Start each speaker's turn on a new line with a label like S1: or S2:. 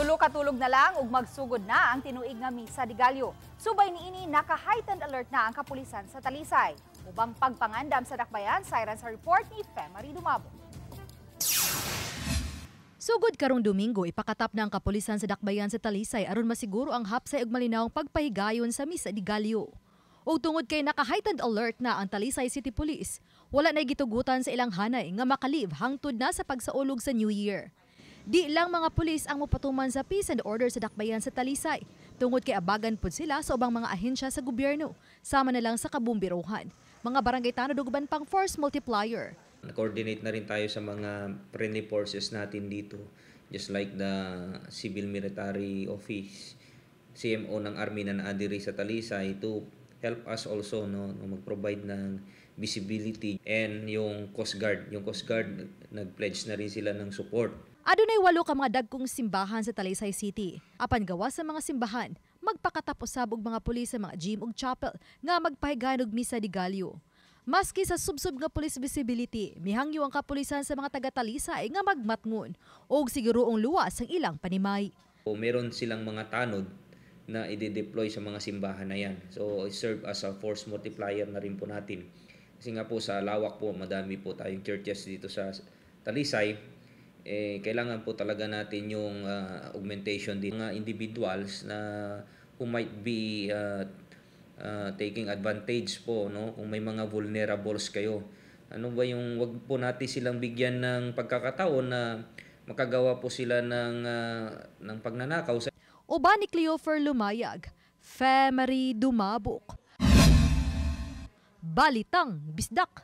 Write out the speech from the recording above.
S1: Tulo ka tulog na lang ug magsugod na ang tinuig nga Misa de Gallo. Subay niini, naka-heightened alert na ang kapulisan sa Talisay. Ubang pagpangandam sa dakbayan, sayran sa report ni Femary Dumabo.
S2: Sugod karong Domingo, ipakatap na ang kapulisan sa dakbayan sa Talisay aron masiguro ang hapsay ug malinawong pagpahigayon sa Misa de Gallo. Ug tungod kay naka-heightened alert na ang Talisay City Police, wala na gitugutan sa ilang hanay nga maka-leave hangtod na sa pagsaulog sa New Year. Di lang mga pulis ang mopatuman sa peace and order sa dakbayan sa Talisay, tungod kay abagan pud sila sa ubang mga ahensya sa gobyerno, sama na lang sa kabumbirohan, mga barangay tanod ug uban pang force multiplier.
S3: Coordinate na rin tayo sa mga friendly forces natin dito, just like the Civil Military Office, CMO ng Army na naa diri sa Talisay to help us also, no, mag-provide ng visibility and yung Coast Guard. Yung Coast Guard, nag-pledge na rin sila ng support.
S2: Adunay walo ka mga dagkong simbahan sa Talisay City. Apan gawas sa mga simbahan, magpakatap usab og mga pulis sa mga gym ug chapel nga magpahigayon og Misa de Gallo. Maski sa subsob nga police visibility, mihangyo ang kapulisan sa mga taga-Talisay nga magmatngon og siguroong luwas ang ilang panimay.
S3: O meron silang mga tanod na i-deploy sa mga simbahan na yan. So, it serve as a force multiplier na rin po natin. Kasi nga po sa lawak po, madami po tayong churches dito sa Talisay. Eh, kailangan po talaga natin yung augmentation din mga individuals na who might be taking advantage po, no, kung may mga vulnerables kayo, ano ba yung wag po natin silang bigyan ng pagkakataon na makagawa po sila ng pagnanakaw sa
S2: Uban ni Cleofer Lumayag, Femary Dumabok. Balitang Bisdak.